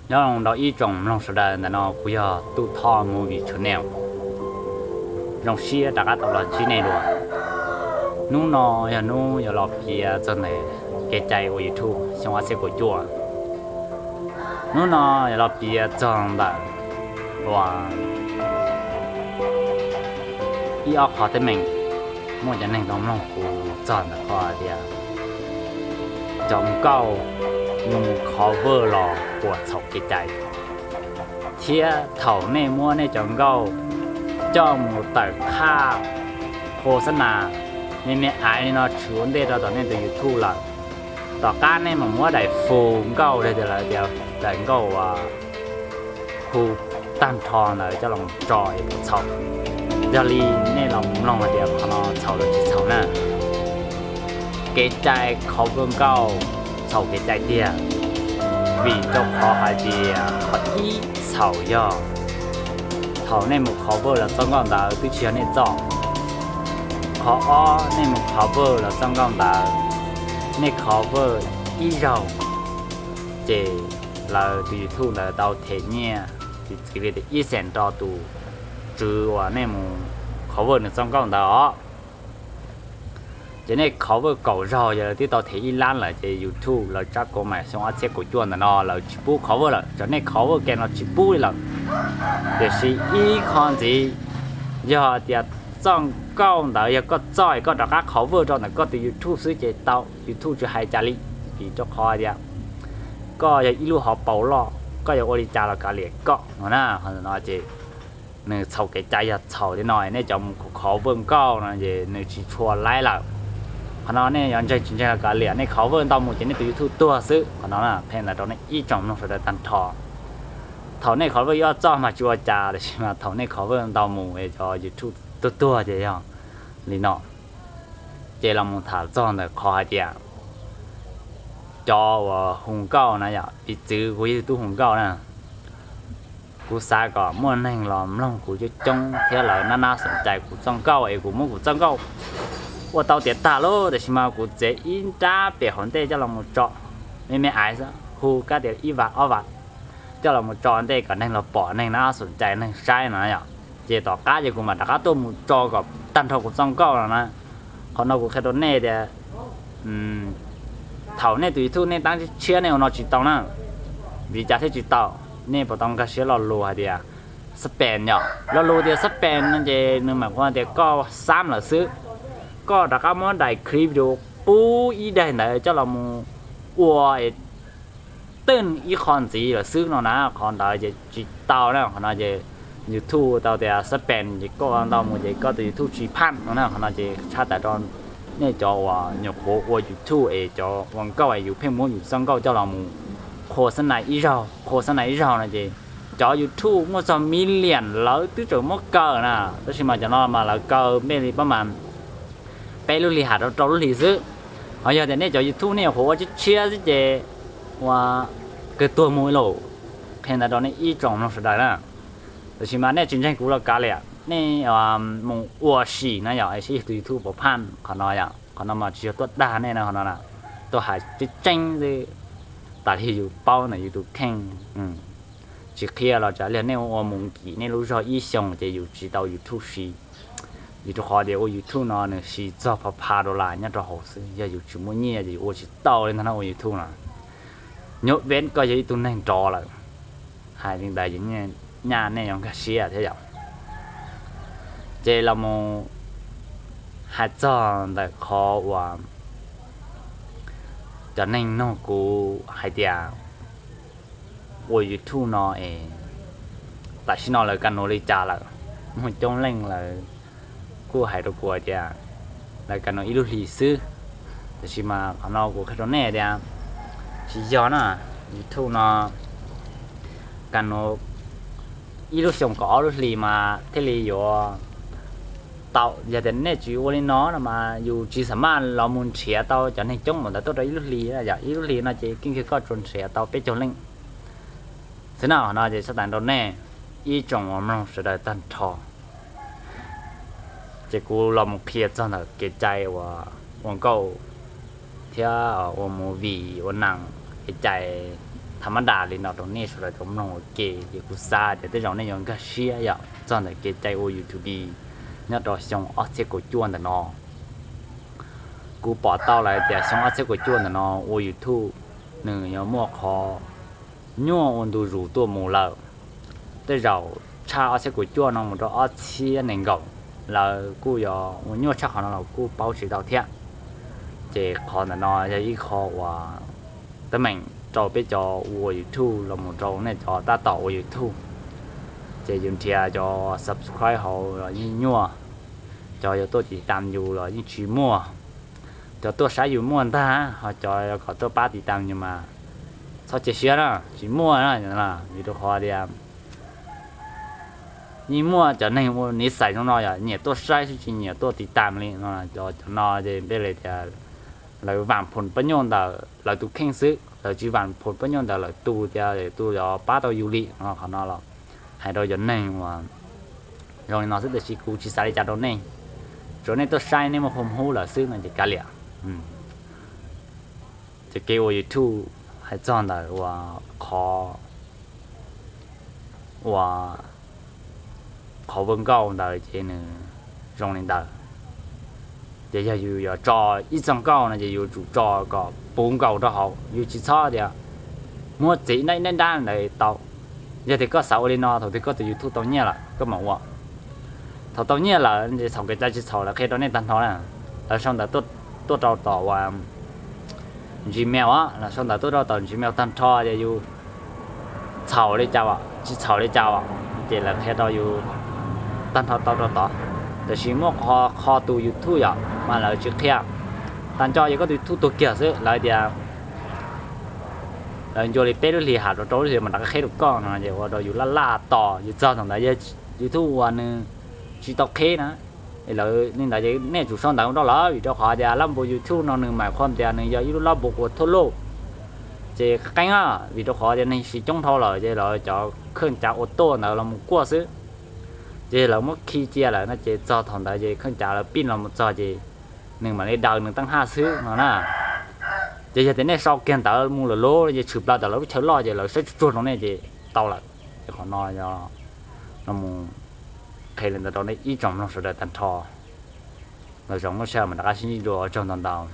Nyob zoo rau ib tsoom mloog sawv daws, ntawm no kuv yog Tub Thoj Movie Channel. Zoo siab rov qab tau los ntsib nej dua. Hnub no yog hnub yuav los piav txog ntawm kev cai ua YouTube xyoo ob txhiab kaum cuaj. Hnub no yuav los piav txog ntawm uas ib ob qho teeb meem. Muaj cov neeg tau mloog kuv txog ntawm qhov tias cov nkauj mus cover los puas txhaum kev cai, thiab thaum nej muab nej cov nkauj coj mus tawm qhaj khos xab nas me me aiv li no tshwm ua ntej rau tom nej tus YouTube lawm, tom qab nej mus muab daim fu nkauj li tias lawv tias daim nkauj uas hu tag nrho ntawd coj los tso es puas txhaum. Yog li nej los mloog hais tias qhov no txhaum los tsis txhaum na. Kev cai cover nkauj txhaum kev cai tiag, vim rau qhov hais tias qhov ib txhaum yog thaum nej mus cover los txoj nkauj ntawd twb tsis yog nej txoj. Qhov ob, nej mus cover los txoj nkauj ntawd, nej cover ib zaug ces lawv tus YouTube ntawd tau them nyiaj piv txwv li tias ib xees rau tus tswv uas nej mus cover nws txoj nkauj ntawd os. Ces nej cover kaum zaug yog lawv twb tau them ib lab lawm ces YouTube lawv tsab kav mais xyoo ob txhiab kaum cuaj ntawm no lawv tsis pub cover lawm, txawm nej cover ke no tsis pub li lawm. Tiam sis ib qho ntxiv, yog tias txoj nkauj ntawd yog koj txoj es koj rov qab cover rau ntawm koj tus YouTube xwb ces tau, YouTube tsis hais cas li. Vim rau qhov tias koj yog ib lub hauv paus loj, koj yuav ua li cas los kav liam koj no na. Qhov no ces nws txhaum kev cai yog txhaum li no, nej cov mus cover nkauj no ces nws tsis tshua laib lawm. Qhov no nej yuav ntseeg tsis ntseeg los kav liam, nej cover ntau mus ces nej tus YouTube tuag xwb. Qhov no qhia ntawd rau nej ib tsoom mloog sawv daws tag nrho. Thaum nej cover ib ob txoj mas tsis ua cas, tiam sis mas thaum nej cover ntau mus es cov YouTube tuag tuag ces yog li no. Ces los mus tham txog ntawm qhov hais tias cov uas hu nkauj na yom, piv txwv kuv yog tub hu nkauj na, kuv xav kom muaj neeg los mloog kuv coob coob thiab lawv nab nab xoom cai kuv txoj nkauj es kuv muab kuv txoj nkauj ua tau tiav tag lauj, tiam sis mas kuv txiav ib nrab pem hauv ntej coj los mus tso me me aiv xwb, hu kab tias ib vas ob vas coj los mus tso ntej kom neeg los pom, neeg nab xoom cai, neeg saib no yom. Ces tom qab ces kuv mam rov qab tuaj mus tso kom tag nrho kuv txoj nkauj no na. Qhov no kuv qhia rau nej tias thaum nej tus YouTube nej tab tshiab nej ua no tsis tau na. Vim cas thiaj tsis tau? Nej puas tau nkag siab lo lus hais tias spam yom? Lo lus tias spam no ces nws mam hu tias koj xam lawm xwb, koj rov qab muab daim clip video qub ib daim ntawd coj los mus ua es tej ib qho ntxiv lawm xwb no na. Qhov ntawd ces tsis tau na. Qhov no ces YouTube tau tias spam ces koj ua ntau mus ces koj tus YouTube tsis phaj no na. Qhov no ces tshaj tawm rau nej cov uas nyuam qhuav ua YouTube es cov ua nkauj es yus pheej muab yus txoj nkauj coj los mus qhua xab nais ib zaug qhua xab nais ib zaug no ces cov YouTube muaj txog million lawv twb tseem muab kaw na, tab sis mas cov no mas lawv kaw npe li pab mas peb lub hlis has rau rau lub hlis xwb. Ho yog tias nej cov YouTube nej nyuam qhuav ua tshiab tshiab xwb ces ua kawg tuag mus lauj. Qhia ntawd rau nej ib tsoom mloog sawv daws na. Tab sis mas nej tsis ntseeg kuv los kav liam, nej mus ua sim na yom, seb yus tus YouTube puas phaj qhov no yom. Qhov no mas tsis yog tuaj dag nej no, qhov no tuaj hais tseeb tseeb xwb, tas li yus paub ntawm yus tus kheej. Tsis qhia los tsam li nej ua mus nkim nej lub zog ib xyoos ces yus tsis tau YouTube siv. Vim rau qhov tias ua YouTube no nws siv txog pha pha dollar nyob rau hauv xwb, yog yus tsis muaj nyiaj ces yus ua tsis tau li ntag na ua YouTube no. Nyob Veb koj yog ib tug neeg rov lawm, hais li ntawd nyaj nej yuav nkag siab thiab yom. Ces los mus hais txog ntawm qhov uas cov neeg nug kuv hais tias ua YouTube no es tam sim no lawv ka nuv li cas lawm. Muaj coob leej lawv kuj hais rau kuv hais tias lawv ka nuv ib lub hlis xwb. Tab sis mas qhov no kuv qhia rau nej tias tsis yog na, YouTube no ka nuv ib lub xyoos kaum ob lub hlis mas thiaj li yuav tau. Yog tias nej tsis ua li no no mas yus tsis xam maj los mus nrhiav tau cov neeg coob npaum ntawd tuaj rau ib lub hlis. Yog ib lub hlis no ces keej kiag koj tsuas nrhiav tau peb caug leej xwb na. Qhov no ces tshaj tawm rau nej ib tsoom uas mloog sawv daws tag nrho. Ces kuv los mus qhia txog ntawm kev cai uas ua nkauj thiab ua movie ua nas, kev cai tha mab das li no rau nej sawv daws tau mloog ua ke. Ces kuv xav tias tej zaum nej yuav nkag siab yom txog ntawm kev cai ua YouTube nyob rau xyoo ob txhiab kaum cuaj ntawm no. Kuv pom tau lawm tias xyoo ob txhiab kaum cuaj ntawm no ua YouTube nws yuav muaj qhov nyuaj ua ntu zus tuaj mus lawm. Tej zaum tshaj ob txhiab kaum cuaj no mus rau ob txhiab nees nkaum, lawv kuj yuav ua nyuaj tshaj qhov no los kuj paub tsis tau thiab. Ces qhov ntawm no yog ib qho uas teeb meem rau peb cov ua YouTube los mus rau nej cov tab tom ua YouTube. Ces yus nrhiav cov subscribe hauv los yeej nyuaj, cov yuav tuaj tiv tam yus los yeej tsis muaj. Cov tuaj saib yus muaj ntag, ho cov kom tuaj pab tiv tam yus mas txhob cia siab na, tsis muaj na. Vim rau qhov tias yeej muaj cov neeg ua niv xais zoo no yom, nyiam tuaj saib xwb tsis nyiam tuaj tiv tam li no. Cov no ces npe li tias lawv vam phum pab nyuj ntawm lawv tus kheej xwb, lawv tsis vam phum pab nyuj ntawm lawv tus tias tus yuav pab tau yus li no. Qhov no los hais rau cov neeg uas zoo li no xwb, tiam sis kuv tsis xav li cas rau nej. Tsuas nej tuaj saib nej muaj qhov hub lawm xwb no ces kav liam. Ces kev ua YouTube hais txog ntawm uas qhov uas qhov vwj nkauj ntawd ces nws zoo li ntawd. Ces yog yus yuav tso ib txoj nkauj no ces yus tsum tso kom puv nkaus rau hauv, yus tsis txhob tias muab txiv dab dab ntawd tau. Yog tias koj xav ua li no, thaum twg koj tus YouTube tau nyiaj lawm koj mam ua. Thaum tau nyiaj lawm ces txhaum kev cai tsis txhaum lawv qhia rau nej tag nrho na. Lawv sau ntawv tuaj rau tom uas Gmail, lawv sau ntawv tuaj rau tom Gmail tag nrho ces yus txhaum li cas tsis txhaum li cas ces lawv qhia rau yus tag nrho tau rau tod. Tiam sis muaj qhov qhov tus YouTube yom mas lawv tsis qhia. Tag nco ces koj tus YouTube tuag kiag xwb, lawv tias lawv ncua li peb lub hlis ham rau rau lub hlis mas rov qab qheb rau koj no ces ua rau yus laj laj tos yus txog thaum ntawd yog YouTube uas nws tsis tau qheb na. Lawv li ntawd ces nej tsum sau ntawv rau lawv, vim rau qhov tias lab npu YouTube no nws mam qhuam tias nws yog ib lub lab npu uas thoj loj. Ces qeeb, vim rau qhov tias neeg siv coob dhau lawm ces lawv cov kheej cav ua tuaj ntawd los mus kuaj xwb. Ces lawv muab khi cia lawm no ces txog thaum ntawd ces kheej cav lawv pij los mus txog ces nws mam li daws nws teeb haj xwb no na. Ces yog tias nej sau kiag ntawd mus lawm lub ces tshwm plaws ntawm lawv lub chaw loj ces lawv saib tsuag tsuag rau nej ces tau lawm. Ces qhov no yog no mus qhia li ntawd rau nej ib tsoom mloog sawv daws tag nrho. Lawv zoo lub sij hawm mas rov qab sib ntsib dua, ua tsaug ntau ntau.